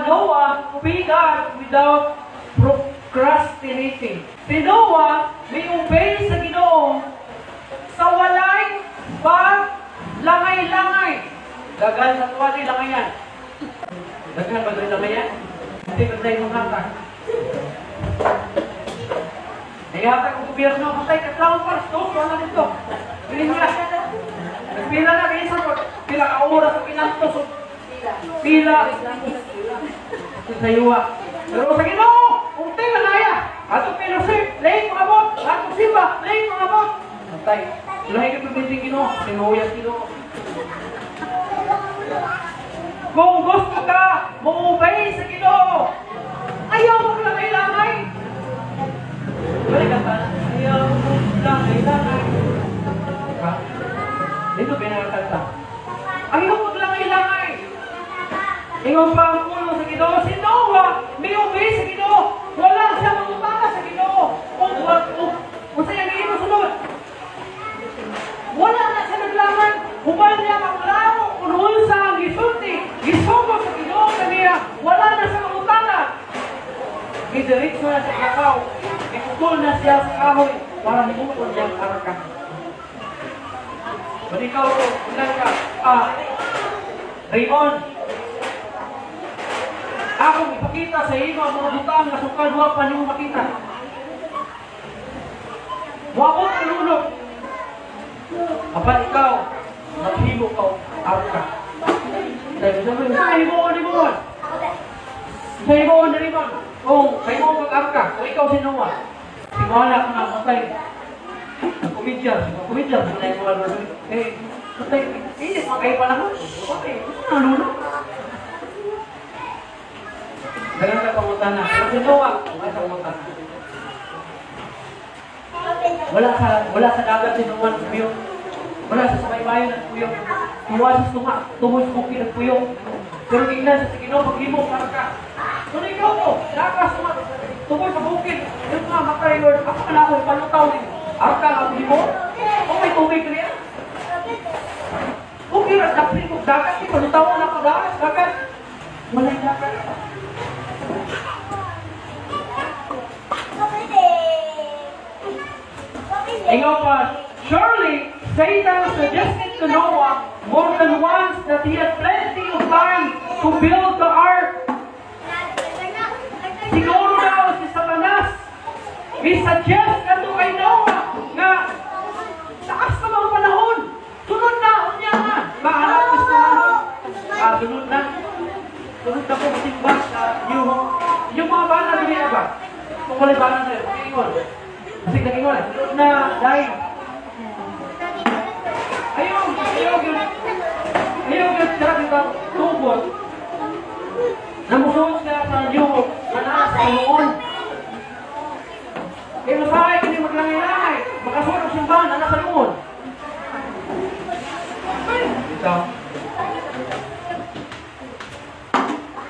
Noah obey God without procrastinating. Si Noah may obey sa Ginoo sa walay paglangay-langay. Daghan sa tuwa di langayan. Daghan ba di langayan? Hindi ba tayo manghatag? Naihatag ang gobyerno, matay katlawon para sa wala nito. Bilin niya. Nagpila na kayo sa pila ka oras sa pinantos. Pila. Sa yuwa. Pero sa Ginoo, unti na naya. Ato fellowship, lain mga bot. Ato simba, lain mga bot. Matay. Lain ka pabinting Ginoo, sinuyas Ginoo. Kung gusto ka, mo-obey sa Ginoo. Ayaw mo langay-langay. Balik ka pa. Ayaw mo langay-langay. Diba? Dito pinakakanta. Ayaw mo langay-langay. Ingon pa ang puno sa Ginoo. Si Noah, may obey sa Ginoo. Wala siya mangutana sa Ginoo. Kung sa iyang imo sunod. Wala na siya naglangan. Human niya maklaro kung unsa ang gisulti, gisugo sa Ginoo kaniya, wala na siya mangutana. Gidiretso na sa kakaw, giputol na siya sa kahoy para himuon niyang arka. But ikaw, ulan ka, Raymond, akong ipakita sa imo ang mga butang nga sukad wa pa nimo makita. Moabot ang lunok. Apan ikaw, maghimo ka og arka. Sabi sa mga, sa himuon ni mo. Sa himuon ni mo. Kung kay mo kag arka, kung ikaw si Noah, si Wala ka na matay. Komedya, komedya, matay mo wala. Eh, matay, init man kayo panahon. Okay, gusto na lunok. Dagan ka pangutana. Pero si Noah, wala sa pangutana. Wala sa dagat si Noah nagpuyok. Wala sa sumaybayo nagpuyok. Tuwa sa tunga, tumoy sa bukid nagpuyok. Pero tingnan sa Ginoo paghimo para ka. Kung ikaw ko, nakas tumoy sa bukid, yung mga matay Lord, ako na ako ipalutaw ni arka nga himo. O may tubig niya. Okay ra dapit ko dagat di palutaw na ako dagat, dagat. Wala dagat. Ingon pa, surely Satan suggested to Noah more than once that he had plenty of time to build the ark. Siguro daw si Satanas, he suggest kadto kay Noah nga taas na mga panahon. Sunod na, unya na. Mahanap gusto na. Sunod na. Sunod na po masimba sa New Hope. Yung mga bana, dili na ba? Kung wala'y bana na yun, pakiingon. Kasi nagingon, sunod na, dahil. Ayaw, ayaw, yun. Ayaw, yun, sarap yung tubot. Namusuot siya sa New Hope na nasa noon. Kaya masahay, hindi maglangay-langay. Makasuot ang simbahan na nasa noon. Ito.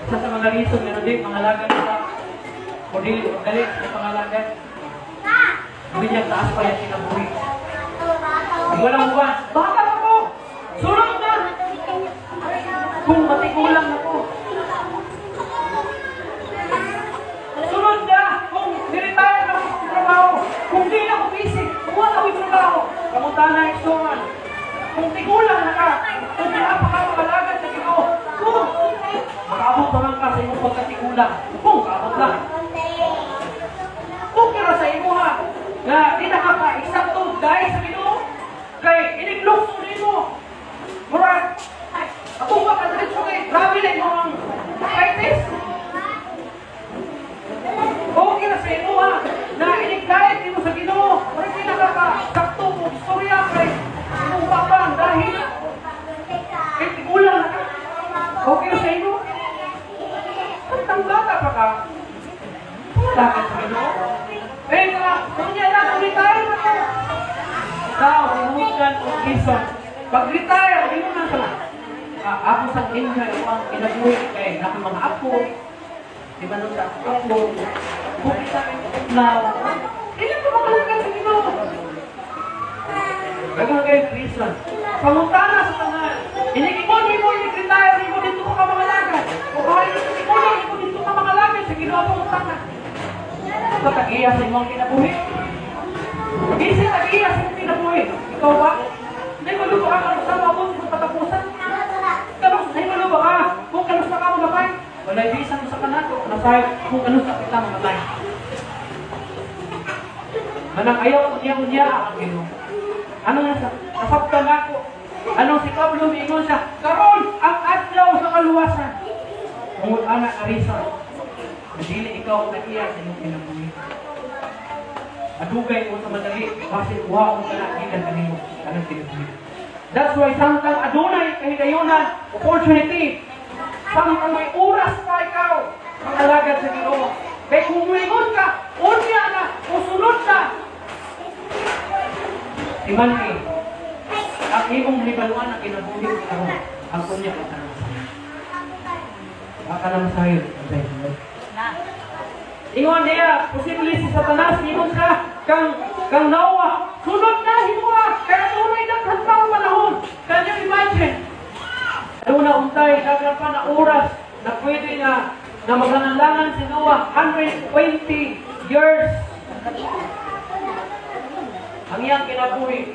Isa sa mga reason, meron din, pangalagan sa o dili, dali, sa pangalagan. Hindi niya taas pa yan kinabuhi. Walang uwan. Bata pa ko! Sunod na! Kung matigulang na ko. Sunod na! Kung niretire na ako sa trabaho. Kung di na ako busy, kung wala ako'y trabaho. Kamuta na iksuman. Kung tigulang na ka, kung pinapakapalagan sa Ginoo, kung makaabot pa man ka sa imong pagkatigulang, kung kaabot lang. Kung kira sa imo ha, nga di na ka pa eksakto dahil sa Ginoo, kay iniglukso nimo. Murag, ako ba ka diretso kay grabe na imong ang arthritis. Okay na sa imo ha, na iniglayad nimo sa Ginoo, murag di na ka pa sakto mo istorya kay imong babang dahil kay tigulang na ka. Okay na sa imo. Kantang bata pa ka, wala ka sa Ginoo. Eh, nga, kunya lang, retire na ko. Ikaw, hinugan o ison. Pag-retire, hindi mo na sala. Ako sa enjoy ko ang kinabuhi kay naku mga apo. Di ba nung sa apo? Bukit sa akin, now. Ilan ko makalagan sa Ginoo? Daghang kayo reason. Pangutana sa tanan. Inikimon mo, inik-retire mo, dito ko ka mangalagan. O kahit ito, ikulo, tag-iya sa imong kinabuhi. Bisin tag-iya sa imong kinabuhi. Ikaw ba? Nahibalo ba ka kanus-a moabot sa katapusan? Nahibalo ba ka kung kanus-a ka mamatay? Walay bisan usa kanato nasayod kung kanus-a kita mamatay. Manang ayaw unya-unya ang Ginoo. Ano nga sa nasabtan nako? Anong si Pablo miingon siya, "Karon ang adlaw sa kaluwasan." Tungod ana ka reason, na dili ikaw ang nag-iya sa imong kinabuhi. Adugay mo sa madali, basin kuhaon ka na gikan kanimo kanang kinabuhi. That's why samtang adunay kahigayunan, opportunity, samtang may oras pa ikaw, mangalagad sa Ginoo. Kay kung muingon ka, unya na, usunod na. Timan-i, ang imong hibaluan ang kinabuhi karon, ang unya ka na masayod. Baka na masayod. Ingon niya, posible si Satanas, ingon siya, kang Noah, "Sunod na, himoa, kay adunay daghan pa ang panahon." Can you imagine? Aduna untay, daghan pa na oras na pwede na na maglangan si Noah, 120 years ang iyang kinabuhi.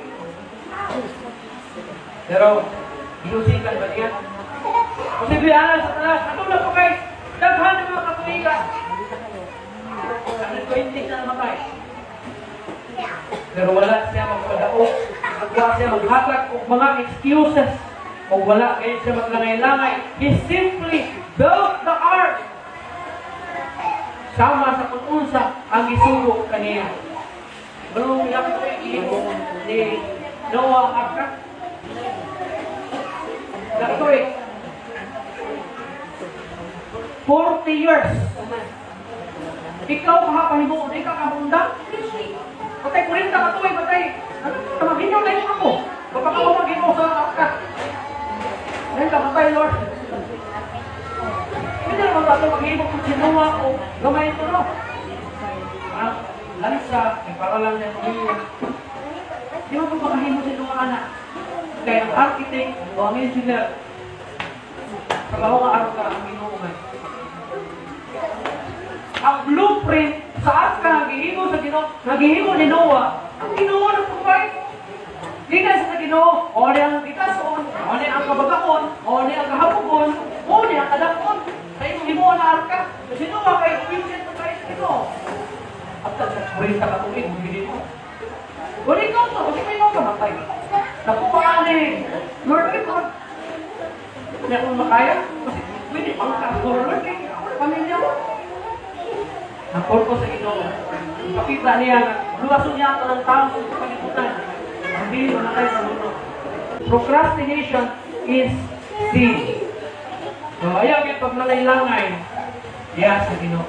Pero, giusikan ba niya? Posible ana sa Satanas, aduna pa kay daghan ng mga katuigan. 120 na namatay. Pero wala siya magpadaog, wala siya maghatag og mga excuses, o wala kayo siya maglangay-langay. He simply built the ark. Sama sa kung unsa ang gisugo kaniya. Pero pila ka tuig gihimo ni Noah ang arka? Pila ka tuig? 40 years. Ikaw kahapahimo, di ka kaundang. Patay 40 ka tuig, patay. Ano, maghinyo na yung ako. Baka ka maghimo sa arka. Dahil ka patay, Lord. Hindi naman ba ito maghimo kung si Noah o gamay ito, no? Ang lansa, ay para lang niya pamilya. Di ba po makahimo si Noah ana? Kaya ang architect o ang engineer, trabaho nga arka ang Ginoo man. Ang blueprint sa arka nga gihimo sa Ginoo, nga gihimo ni Noah, ang Ginoo nang provide. Gikan sa Ginoo, o ni ang gitason, o ni ang kabagaon, o ni ang kahabugon, o ni ang kadakon. Sa imong himuon na arka. Si Noah kay obedient na tayo sa Ginoo. At sa 40 ka tuig, bumili mo. Wala ikaw to, kasi may mga kamatay. Nakuha ni Lord, ikaw. Hindi ako makaya. Kasi pwede pang Lord, kaya ako na pamilya ko. Ang purpose sa Ginoo, pakita niya na luwason niya ang tanang tao sa kalibutan. Ang dili mamatay sa mundo. Procrastination is sin. So, ayaw yung paglalay-langay diya sa Ginoo.